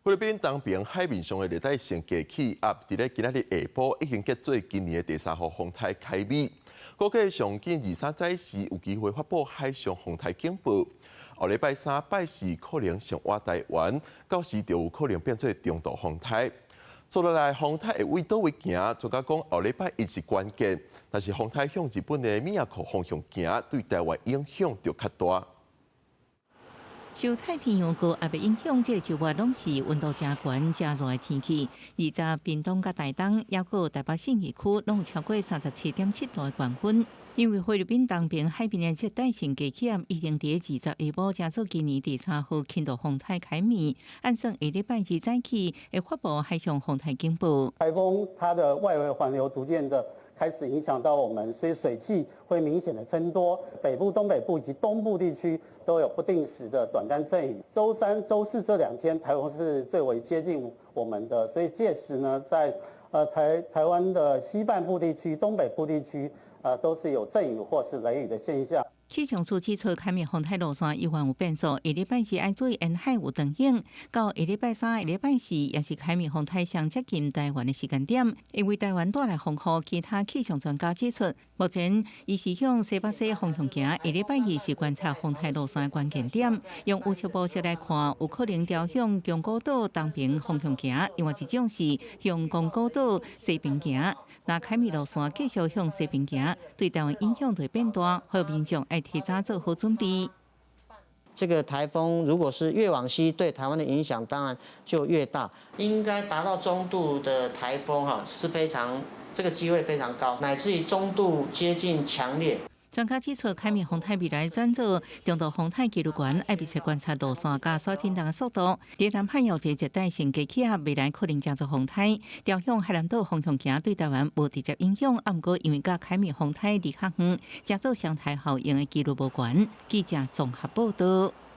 菲律賓東爿海面上的熱帶性低氣壓，佇咧今仔日下晡已經結做今年的第三號風颱凱米，估計上緊二三早時有機會發布海上風颱警報。後禮拜三、拜四可能上倚台灣，到時就有可能變做中度風颱。接落來風颱會為佗位行，專家講後禮拜一是關鍵，但是風颱向日本的宮古方向行，對台灣影響就較大。受太平洋高壓的影響，這個週末攏是溫度誠懸、誠熱的天氣。二十屏東佮台東，抑閣台北信義區，攏有超過37.7度的高溫。因為菲律賓東爿海邊的熱帶性低氣壓已經佇二十下晡，成做今年第三號輕度風颱凱米，按算下禮拜二早起會發布海上風颱警報。颱風它的外圍環流逐漸的開始影響到我們，所以水汽會明顯的增多。北部、東北部以及東部地區都有不定時的短暫陣雨。週三、週四這兩天，颱風是最為接近我們的，所以屆時呢，在台灣的西半部地區、東北部地區，都是有陣雨或是雷雨的現象。氣象署指出，凱米風颱路線猶原有變數，下禮拜二愛注意沿海有長影，到下禮拜三、下禮拜四也是凱米風颱上接近台灣的時間點。因為台灣帶來風雨，其他氣象專家指出，目前伊是向西北西方向行，下禮拜二是觀察風颱路線的關鍵點。用預測模式來看，有可能調向宮古島東爿方向行，另外一種是向宮古島西爿行。若凱米路線繼續向西爿行，對台灣影響就會變大，予民眾愛提早做好準備。這個颱風如果是越往西，對台灣的影響當然就越大。應該達到中度的颱風哈，是非常這個機會非常高，乃至於中度接近強烈。專家指出，凱米風颱未來轉做中度風颱幾率懸，愛密切觀察路線佮沙震動的速度。佇南海有一個熱帶性低氣壓，未來可能成做風颱，調向海南島方向行，對台灣無直接影響。啊，毋過因為佮凱米風颱離較遠，成做雙颱效應的幾率無懸。記者綜合報道。